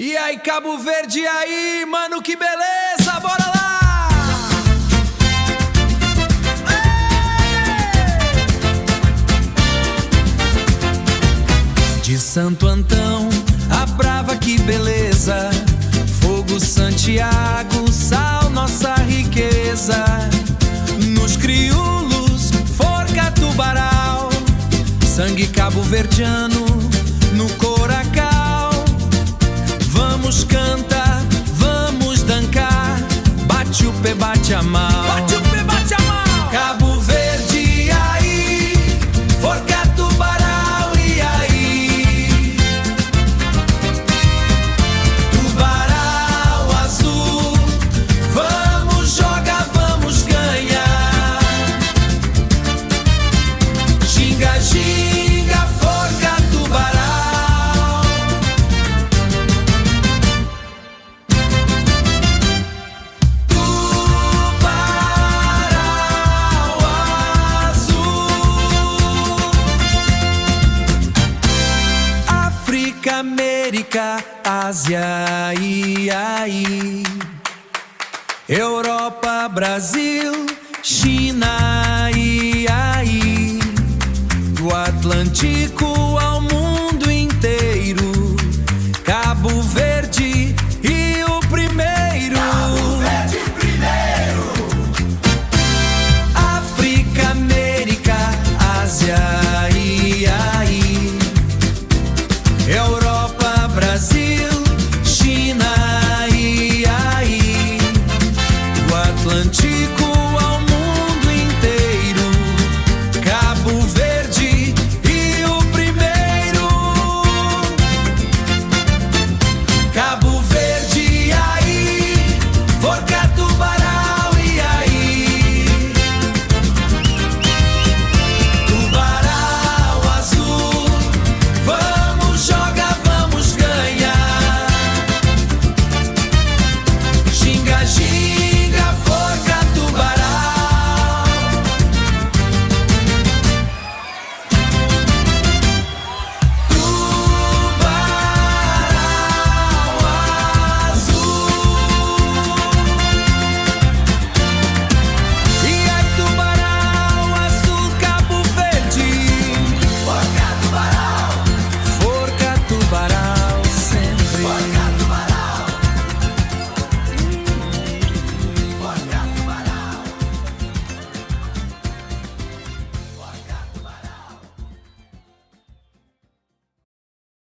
E aí, Cabo Verde, e aí, mano, que beleza, bora lá! De Santo Antão, a brava, que beleza. Fogo, Santiago, sal, nossa riqueza. Nos crioulos, forca, tubarão. Sangue cabo-verdiano no coracal. Vamos cantar, vamos dancar. Bate o pé, bate a mão. Bate o pé, bate a mão. Cabo Verde, e aí? Forca, tubarão, e aí? Tubarão azul, vamos jogar, vamos ganhar. Ginga, ginga, forca, tubarão. Tubarão azul. África, América, Ásia e aí. Europa, Brasil, China e aí. Do Atlântico ao mundo inteiro, Cabo Verde.